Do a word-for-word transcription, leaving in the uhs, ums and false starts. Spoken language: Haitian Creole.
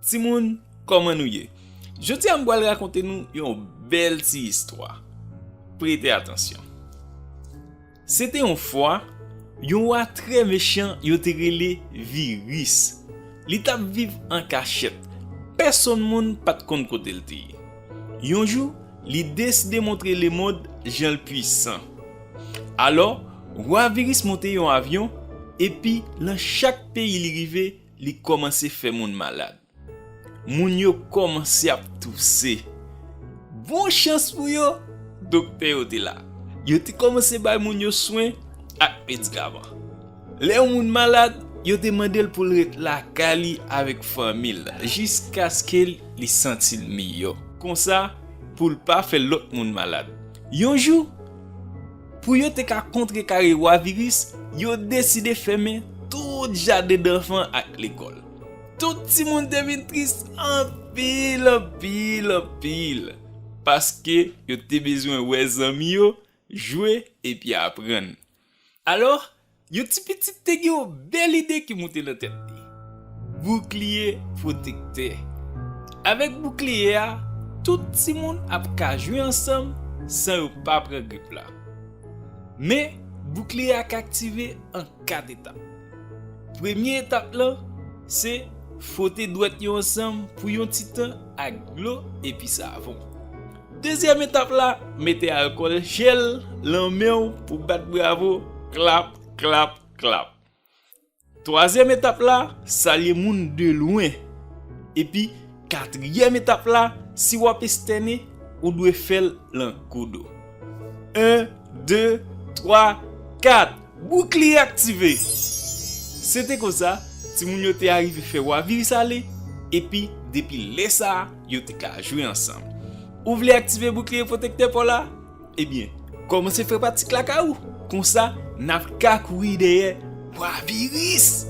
Timoun, kòman nou ye? Jodi a m pral rakonte nou yon bèl ti istwa. Prete atansyon. Se te yon fwa, yon wa trè mechan yo te rele Viris. Li t ap viv an kachèt. Pèsonn moun pa t konn kote l te ye. Yon jou, li deside montre lemonn jan l pwisan. Alò, wa Viris monte yon avyon, epi nan chak peyi li rive, li kòmanse fè moun malad. Moun yo kòmanse ap touse. Bon chans pou yo, doktè yo te la. Yo te kòmanse bay moun yo swen ak medikaman. Lè yon moun malad, yo te mande l pou l ret lakay li avèk fanmi l jiskaske li santi l miyò. Konsa, pou l pa fè lòt moun malad. Yon jou, pou yo te ka kontrekare wa Viris, yo deside fèmen tout jaden danfan ak lekòl. Tout timoun te vin tris anpil, anpil, anpil, paske yo te bezwen wè zanmi yo, jwe epi aprann. Alò, yon ti pitit te gen yon bèl ide ki moute nan tèt li. Boukliye pwotektè. Avèk boukliye a, tout timoun ap ka jwe ansanm san yo pa pran grip la. Men, boukliye a ka aktive an kat etap. Premye etap lan, se fwote dwèt yo ansanm pou yon ti tan ak dlo epi savon. Dezyèm etap la, mete alkòl jèl nan men w pou bat bravo, klap, klap, klap. Twazyèm etap la, salye moun de lwen. Epi, katriyèm etap la, si w ap estène, ou dwe fè l nan kou do. En, de, twa, kat. Boukliye aktive! Se te konsa, timoun yo te arive fè wa Viris ale, epi depi lè sa a, yo te ka jwe ansanm. Ou vle aktive boukliye pwotektè pa w la? Ebyen, kòmanse fè pratik lakay ou. Konsa, n ap ka kouri dèyè wa Viris.